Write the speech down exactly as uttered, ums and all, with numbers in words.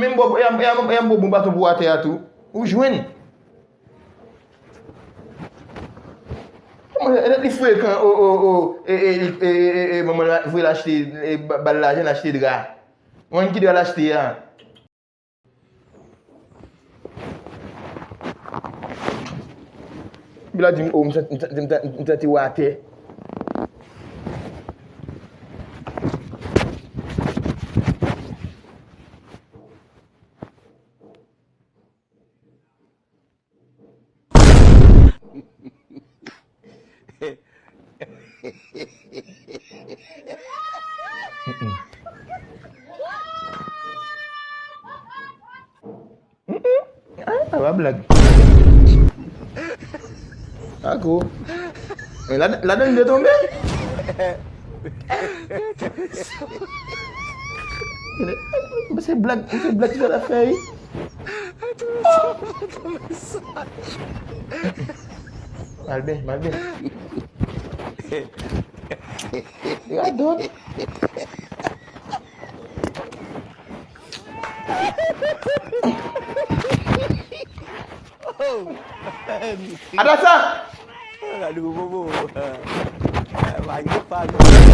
Menm bò, e a, e a, e a, m bò bon baton pou atè a tou. Ou jwenn. Kòman, e, li frekan, o, o, o, e, e, li, e, e, e, e, manman l voye l achte, e, ba, ba l lajan, l achte dra. Mwen ki dra l achte a? Epi l a di m, o, m santi, m santi, m santi, m santi w atè. Mm-mm. Ah, sa pa blag. Ako. Men la, ladan li te tonbe. Se blag, se blag ki fè l ap fè, wi. Mal byen, mal byen. Radòt. Atasa! Gade gwo bobo. Pa gen pa gen.